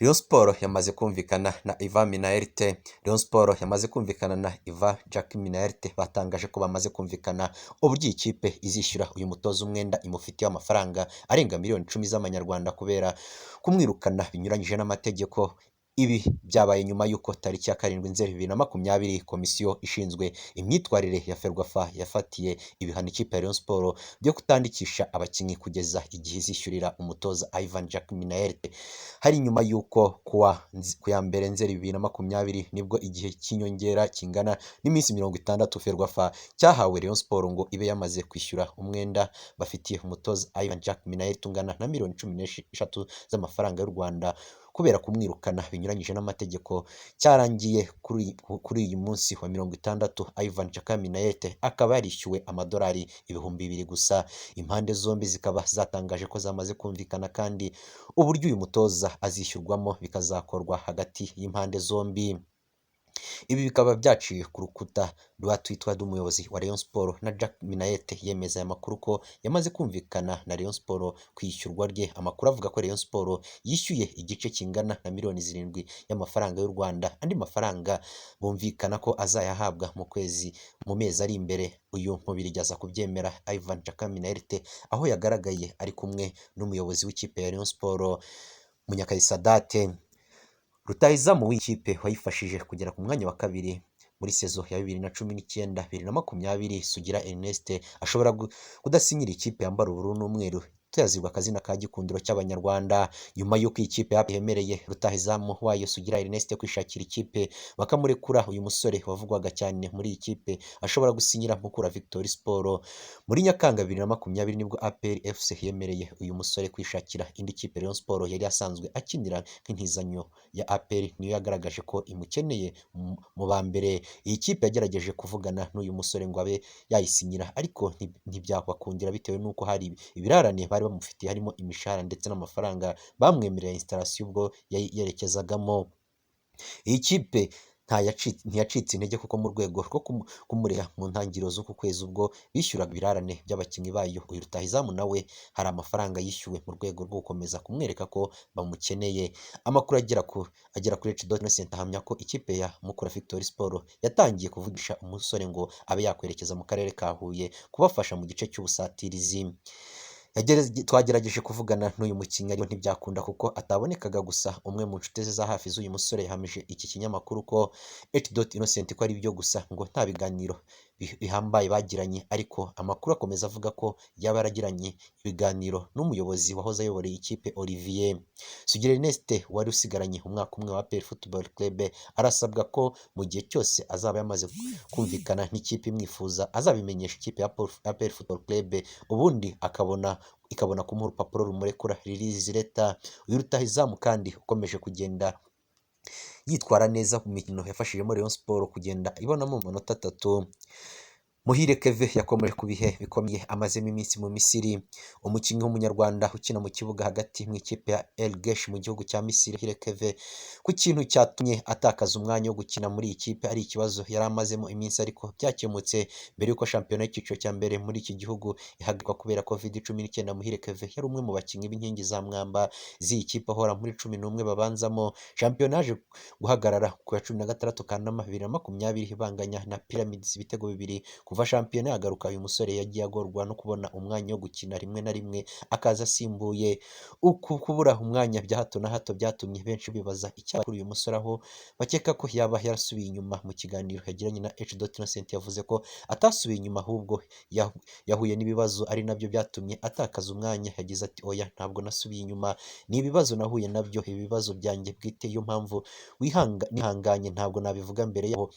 Rayon Sports yamaze kumvikana na Ivan Minaert. Rayon Sports yamaze kumvikana na Ivan Jacky Minaert, batangaje ko bamaze kumvikana uburyo iyi kipe izishyura uyu mutoza umwenda imufitiye amafaranga arenga miliyoni 10 z'amanyarwanda kubera kumwirukana binyuranyije n'amategeko. Ibi byabaye nyuma y'uko tariki ya 7 Nzeri 2020 komisiyo ishinzwe imyitwarire ya FERWAFA yafatiye ibihano ikipe ya Rayon Sports byo kutandikisha abakinnyi kugeza igihe izishyurira umutoza Ivan Jacky Minaert. Hari nyuma y'uko kuwa ku ya 1 Nzeri 2020 nibwo igihe cy'inyongera kingana n'iminsi 60 FERWAFA cyahawe Rayon Sports ngo ibe yamaze kwishyura umwenda bafitiye umutoza Ivan Jacky Minaert ungana na miliyoni 13 z'amafaranga y'u Rwanda kubera kumwirukana binyuranyije n'amategeko. Cyarangiye kuri uyu munsi wa 60, Ivan Jacky Minaert akaba yarishyuwe amadolari 2000 gusa. Impande zombi zikaba zatangaje ko zamaze kumvikana kandi uburyo uyu mutoza azishyurwamo bikazakorwa hagati y'impande zombi. Ibi bikaba byaciye ku rukuta rwa Twitter rw'umuyobozi wa Rayon Sports na Jack Minaert yemeza aya makuru ko yamaze kumvikana na Rayon Sports ku ishyurwa rye. Amakuru avuga ko Rayon Sports yishyuye igice kingana na miliyoni 7 y'amafaranga y'u Rwanda, andi mafaranga bumvikana ko azayahabwa mu kwezi mu mezi ari imbere. Uyu Mubirigi aza kubyemera Ivan Jacky Minaert, aho yagaragaye ari kumwe n'umuyobozi w'ikipe ya Rayon Sports, Munyakazi Sadate. Rutahizamu w'ikipe wayifashije kugera ku mwanya wa kabiri muri saison ya 2019 2020, Sugira Ernest, ashobora kudasinyira ikipe yambara ubururu n'umweru tuyazirwa akazina ka Gikundiro cy'Abanyarwanda, nyuma y'uko iyi kipe yemereye rutahizamu wayo Sugira Ernest kwishakira ikipe bakamurekura. Uyu musore wavugwaga cyane muri iyi kipe ashobora gusinyira Mukura Victory Sport. Muri Nyakanga 2020 nibwo APR FC yemereye uyu musore kwishakira indi kipe. Rayon Sports yari asanzwe akinira nk'intizanyo ya APR niyo yagaragaje ko imukeneye mu ba mbere. Iyi kipe yagerageje kuvugana n'uyu musore ngo abe yayisinyira, ariko ntibyabakundira bitewe n'uko hari ibirarane bari bamufitiye, harimo imishahara ndetse n'amafaranga bamwemerera installation ubwo yerekezagamo. Iyi kipe ntiyacitse intege, kuko mu rwego rwo kumurera mu ntangiriro z'uku kwezi ubwo bishyuraga ibirarane by'abakinnyi bayo, uyu rutahizamu nawe hari amafaranga yishyuwe mu rwego rwo gukomeza kumwereka ko bamukeneye. Amakuru agera kuri H. Innocent ahamya ko ikipe ya Mukura Victory Sport yatangiye kuvugisha umusore ngo abe yakwerekeza mu karere ka Huye kubafasha mu gice cy'ubusatirizi. Twagerageje kuvugana n'uyu mukinnyi ariko ntibyakunda kuko atabonekaga. Gusa umwe mu nshuti ze za hafi z'uyu musore yahamije iki kinyamakuru ko H. Innocent ko ari byo, gusa ngo nta biganiro bihambaye bagiranye, ariko amakuru akomeza avuga ko yaba yaragiranye ibiganiro n'umuyobozi wahoze ayoboreye ikipe, Olivier. Sugira Ernest wari usigaranye umwaka umwe wa APR Football Club arasabwa ko mu gihe cyose azaba yamaze kumvikana n'ikipe imwifuza azabimenyesha ikipe ya APR Football Club, ubundi akabona ikabona kumuha urupapuro rumurekura, release letter. Uyu rutahizamu kandi ukomeje kugenda yitwara neza mu mikino yafashijemo Rayon Sports kugenda ibonamo amanota 3. Muhire Kevin yakomeje ku bihe bikomeye amazemo iminsi mu Misiri. Umukinnyi w'Umunyarwanda ukina mu kibuga hagati mu ikipe ya El Gesh mu gihugu cya Misiri, Muhire Kevin, ku kintu cyatumye atakaza umwanya wo gukina muri iyi kipe ari ikibazo yari amazemo iminsi ariko byakemutse. Mbere y'uko shampiyona y'icyiciro cya mbere muri iki gihugu ihagarikwa kubera Covid-19, Muhire Kevin yari umwe mu bakinnyi b'inkingi za mwamba z'iyi kipe, ahora muri 11 babanzamo. Shampiyona yaje guhagarara ku ya 16 Kanama 2020 banganya na Pyramids ibitego 2. Kuva shampiyona yagaruka, uyu musore yagiye agorwa no kubona umwanya wo gukina, rimwe na rimwe akaza asimbuye. Uku kubura umwanya bya hato na hato byatumye benshi bibaza icyaba kuri uyu musore, aho bakeka ko yaba yarasubiye inyuma. Mu kiganiro yagiranye na H. Innocent yavuze ko atasubiye inyuma, ahubwo yahuye n'ibibazo ari nabyo byatumye atakaza umwanya. Yagize ati: "Oya, ntabwo nasubiye inyuma, ni ibibazo nahuye nabyo, ibibazo byanjye bwite, iyo mpamvu nihanganye, ntabwo nabivuga mbere yaho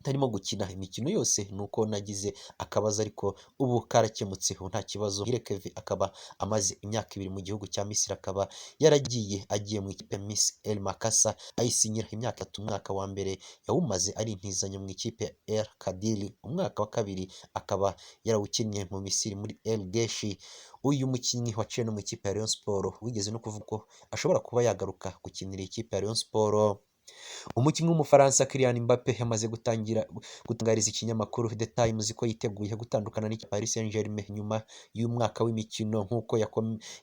ntarimo gukina imikino yose, ni uko nagize akabazo ariko ubu karakemutse, ubu nta kibazo." Muhire Kevin akaba amaze imyaka 2 mu gihugu cya Misiri, akaba yaragiye agiye mu ikipe ya Miss El Makasa ayisinyira imyaka 3. Umwaka wa mbere yawumaze ari intizanyo mu ikipe ya El Kadiri, umwaka wa kabiri akaba yarawukinnye mu Misiri muri El Geshi. Uyu mukinnyi waciye no mu ikipe ya Rayon Sports wigeze no kuvuga ko ashobora kuba yagaruka gukinira ikipe ya Rayon Sports. Umukinnyi w'Umufaransa Kylian Mbappe yamaze gutangira gutangariza ikinyamakuru The Times ko yiteguye gutandukana n'ikipe Paris Saint-Germain nyuma y'umwaka w'imikino. Nk'uko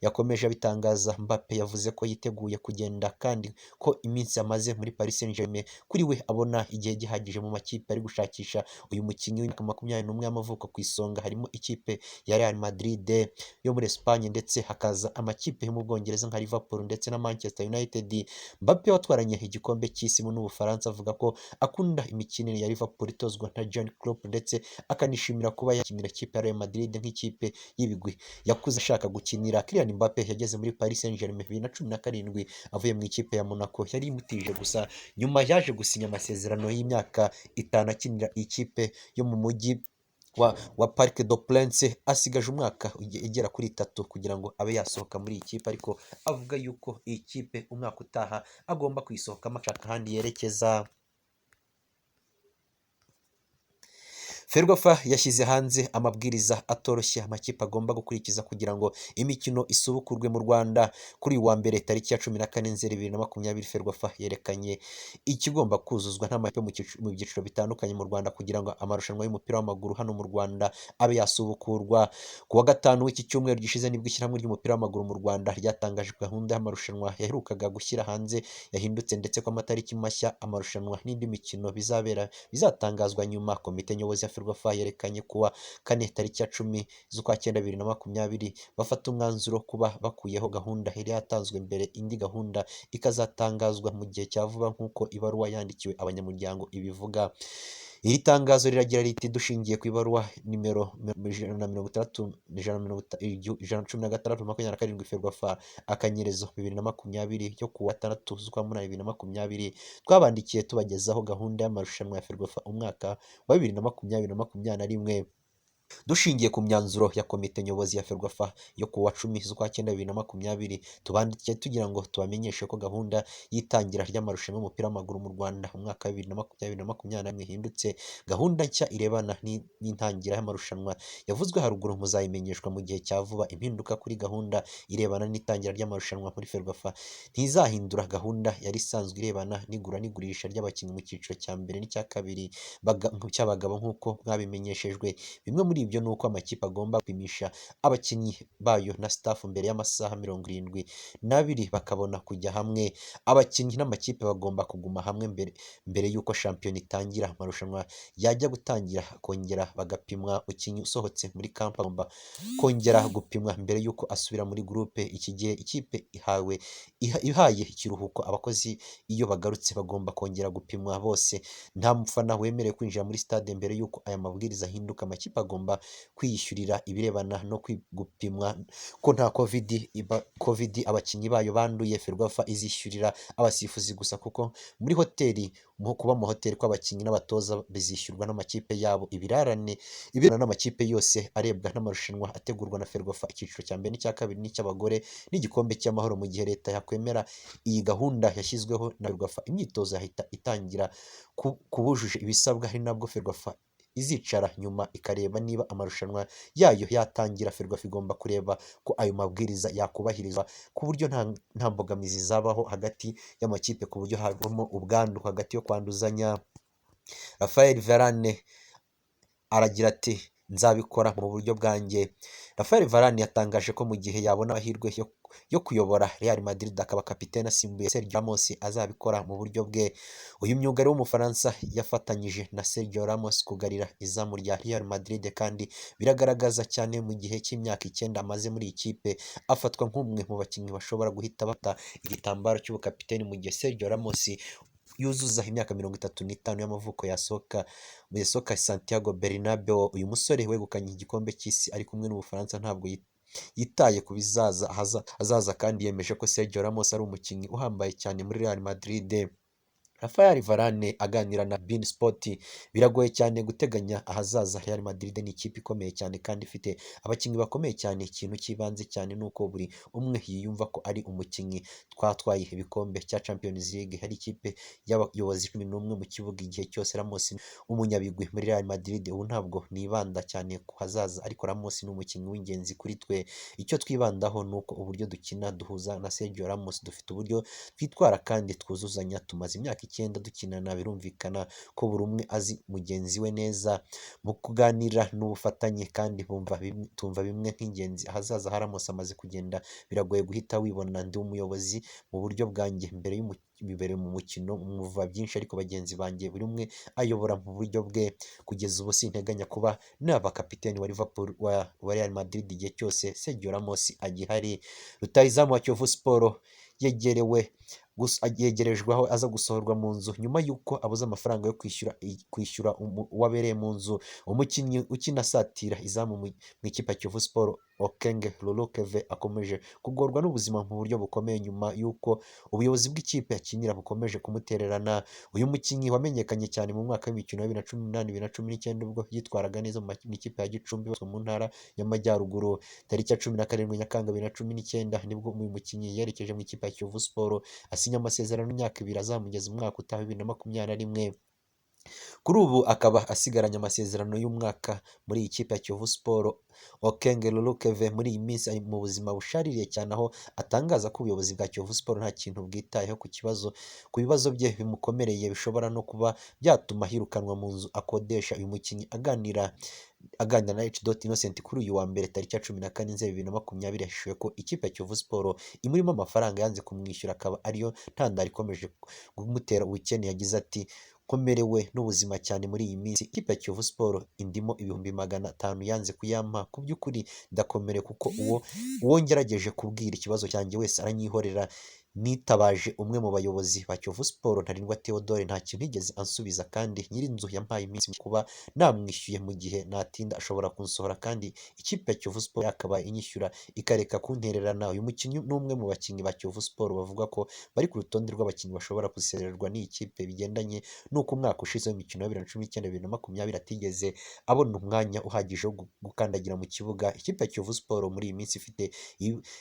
yakomeje abitangaza, Mbappe yavuze ko yiteguye kugenda kandi ko iminsi amaze muri Paris Saint-Germain kuri we abona igihe gihagije. Mu makipe ari gushakisha uyu mukinnyi w'imyaka 21 y'amavuko, ku isonga harimo ikipe ya Real Madrid yo muri Espagne, ndetse hakaza amakipe yo mu Bwongereza nka Liverpool ndetse na Manchester United. Mbappe watwaranye igikombe cy'isi n'Ubufaransa avuga ko akunda imikinire ya Liverpool itozwa na Jurgen Klopp, ndetse akanishimira kuba yakinira ikipe ya Real Madrid nk'ikipe y'ibigwi yakuze ashaka gukinira. Kylian Mbappe yageze muri Paris Saint-Germain 2017 avuye mu ikipe ya Monaco yari imutije, gusa nyuma yaje gusinya amasezerano y'imyaka 5 akinira ikipe yo mu mujyi wa Parc des Princes. Asigaje umwaka igera kuri 3 kugira ngo abe yasohoka muri iyi kipe, ariko avuga yuko iyi kipe umwaka utaha agomba kuyisohokamo ashaka ahandi yerekeza. Ferwafa yashyize hanze amabwiriza atoroshye amakipe agomba gukurikiza kugira ngo imikino isubukurwe mu Rwanda. Kuri uyu wa mbere tariki ya 14 Nzeri 2020, Ferwafa yerekanye ikigomba kuzuzwa n'amakipe mu byiciro bitandukanye mu Rwanda kugira ngo amarushanwa y'umupira w'amaguru hano mu Rwanda abe yasubukurwa. Ku wa gatanu w'iki cyumweru gishize nibwo ishyirahamwe ry'umupira w'amaguru mu Rwanda ryatangaje gahunda y'amarushanwa yaherukaga gushyira hanze yahindutse, ndetse ko amatariki mashya amarushanwa n'indi mikino bizabera bizatangazwa nyuma. Komite nyobozi ya Ferwafa yerekanye kuwa kane tariki ya 10 z'ukwa cyenda 2020 bafata umwanzuro kuba bakuyeho gahunda yari yatanzwe mbere, indi gahunda ikazatangazwa mu gihe cya vuba nk'uko ibaruwa yandikiwe abanyamuryango ibivuga. Iri tangazo riragira riti: dushingiye ku ibaruwa nimero 160 116 27 Ferwafa akanyerezo 2020 yo kuwa 6 z'ukwa munani 2020, twabandikiye tubagezaho gahunda y'amarushanwa ya Ferwafa umwaka wa 2020 na 2021. Dushingiye ku myanzuro ya komite nyobozi ya Ferwafa yo kuwa 10 z'ukwa cyenda 2020, tubandikiye tugira ngo tubamenyeshe ko gahunda y'itangira ry'amarushanwa y'umupira w'amaguru mu Rwanda umwaka wa 2020 na 2021 ihindutse. Gahunda nshya irebana n'intangira y'amarushanwa yavuzwe haruguru muzayimenyeshwa mu gihe cya vuba. Impinduka kuri gahunda irebana n'itangira ry'amarushanwa muri Ferwafa ntizahindura gahunda yari isanzwe irebana n'igura n'igurisha ry'abakinnyi mu cyiciro cya mbere n'icya kabiri cy'abagabo nk'uko mwabimenyeshejwe. Bimwe muri ibyo ni uko amakipe agomba gupimisha abakinnyi bayo na staff mbere y'amasaha 72 bakabona kujya hamwe. Abakinnyi n'amakipe bagomba kuguma hamwe mbere y'uko shampiyona itangira. Amarushanwa yajya gutangira kongera bagapimwa. Umukinnyi usohotse muri kamp agomba kongera gupimwa mbere y'uko asubira muri groupe. Iki gihe ikipe ihaye ikiruhuko abakozi, iyo bagarutse bagomba kongera gupimwa bose. Nta mufana wemerewe kwinjira muri stade mbere y'uko aya mabwiriza ahinduka. Amakipe agomba kwiyishyurira ibirebana no gupimwa ko nta covid abakinnyi bayo banduye. Ferwafa izishyurira abasifuzi gusa, kuko muri hoteli mu kuba mu hoteli kw'abakinnyi n'abatoza bizishyurwa n'amakipe yabo. Ibirarane n'amakipe yose arebwa n'amarushanwa ategurwa na Ferwafa icyiciro cya mbere n'icya kabiri n'icy'abagore n'igikombe cy'amahoro. Mu gihe leta yakwemera iyi gahunda yashyizweho na Ferwafa, imyitozo yahita itangira ku bujuje ibisabwa, ari nabwo Ferwafa izicara nyuma ikareba niba amarushanwa yayo yatangira. Ferwafa igomba kureba ko ayo mabwiriza yakubahirizwa ku buryo nta mbogamizi zabaho hagati y'amakipe, ku buryo habamo ubwandu hagati yo kwanduzanya. Rafael Varane aragira ati: nzabikora mu buryo bwanjye. Rafael Varane yatangaje ko mu gihe yabona amahirwe yo kuyobora Real Madrid akaba kapitene asimbuye Sergio Ramos azabikora mu buryo bwe. Uyu myugariro w'Umufaransa yafatanyije na Sergio Ramos kugarira izamu rya Real Madrid, kandi biragaragaza cyane mu gihe cy'imyaka 9 amaze muri iyi kipe. Afatwa nk'umwe mu bakinnyi bashobora guhita bata igitambaro cy'ubukapiteni mu gihe Sergio Ramos yuzuza imyaka 35 y'amavuko yasohoka Santiago Bernabeu. Uyu musore wegukanye igikombe cy'isi ari kumwe n'Ubufaransa ntabwo yitaye ku bizaza ahazaza, kandi yemeje ko Sergio Ramos ari umukinnyi uhambaye cyane muri Real Madrid. Rafael Varane aganira na beIN Sport: biragoye cyane guteganya ahazaza. Real Madrid ni ikipe ikomeye cyane kandi ifite abakinnyi bakomeye cyane. Ikintu cy'ibanze cyane ni uko buri umwe yiyumva ko ari umukinnyi. Twatwaye ibikombe cya Champions League, hari ikipe y'abayobozi 11 mu kibuga igihe cyose. Ramos umunyabigwi muri Real Madrid. Ubu ntabwo nibanda cyane ku hazaza, ariko Ramos ni umukinnyi w'ingenzi kuri twe. Icyo twibandaho ni uko uburyo dukina duhuza na Sergio Ramos, dufite uburyo twitwara kandi twuzuzanya. Tumaze imyaka imyaka 9 dukinana, birumvikana ko buri umwe azi mugenzi we neza. Mu kuganira n'ubufatanye kandi tumva bimwe nk'ingenzi. Ahazaza ha Ramos amaze kugenda biragoye guhita wibona. Ndi umuyobozi mu buryo bwanjye mbere mu mukino mwumva byinshi, ariko bagenzi banjye buri umwe ayobora mu buryo bwe. Kugeza ubu sinteganya kuba naba kapiteni wa Liverpool wa Real Madrid igihe cyose Sergio Ramos agihari. Rutahizamu wa Kiyovu Sport yegerejwe aho aza gusohorwa mu nzu nyuma y'uko abuze amafaranga yo kwishyura uwo abereye mu nzu. Umukinnyi ukina asatira izamu mu ikipe ya Kiyovu Sport, Okenge Lulu Keve, akomeje kugorwa n'ubuzima mu buryo bukomeye nyuma y'uko ubuyobozi bw'ikipe akinira bukomeje kumutererana. Uyu mukinnyi wamenyekanye cyane mu mwaka w'imikino wa 2018, 2019, ubwo yitwaraga neza mu ikipe ya Gicumbi mu ntara y'Amajyaruguru. Tariki ya 17 Nyakanga 2019 nibwo uyu mukinnyi yerekeje mu ikipe ya Kiyovu Sport, asinya amasezerano y'imyaka 2 azamugeza umwaka utaha 2021. Kuri ubu akaba asigaranye amasezerano y'umwaka muri iyi kipe ya Kiyovu Sport. Okenge Lulu Keve muri iyi minsi ari mu buzima bushaririye cyane, aho atangaza ko ubuyobozi bwa Kiyovu Sport nta kintu bwitayeho ku bibazo bye bimukomereye, bishobora no kuba byatuma hirukanwa mu nzu akodesha. Uyu mukinnyi aganira na H. Innocent kuri uyu wa mbere tariki ya 14 Nzeri 2020, yahishuye ko ikipe ya Kiyovu Sport imurimo amafaranga yanze kumwishyura, akaba ariyo ntandaro ikomeje kumutera ubukene. Yagize ati: "Nkomerewe n'ubuzima cyane muri iyi minsi. Ikipe ya Kiyovu Sport indimo 500,000 yanze kuyampa. Ku by'ukuri ndakomerewe kuko uwo ngerageje kubwira ikibazo cyanjye wese aranyihorera. Nitabaje umwe mu bayobozi ba Kiyovu Sport, Ntarindwa Theodore, nta kintu yigeze ansubiza, kandi nyir'inzu yampaye iminsi kuba namwishyuye. Mu gihe natinda ashobora kunsohora, kandi ikipe ya Kiyovu Sport yakabaye inyishyura ikareka kuntererana." Uyu mukinnyi ni umwe mu bakinnyi ba Kiyovu Sport bavuga ko bari ku rutonde rw'abakinnyi bashobora gusezererwa n'iyi kipe, bigendanye n'uko umwaka ushize w'imikino ya 2019, 2020 atigeze abona umwanya uhagije wo gukandagira mu kibuga. Ikipe ya Kiyovu Sport muri iyi minsi ifite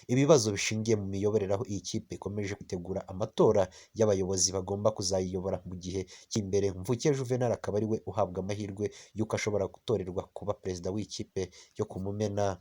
ibibazo bishingiye mu miyoborere, aho iyi kipe ikomeje kwitegura amatora y'abayobozi bagomba kuzayiyobora mu gihe cy'imbere. Mvukiye Juvenal akaba ariwe uhabwa amahirwe y'uko ashobora gutorerwa kuba perezida w'ikipe yo ku Mumena.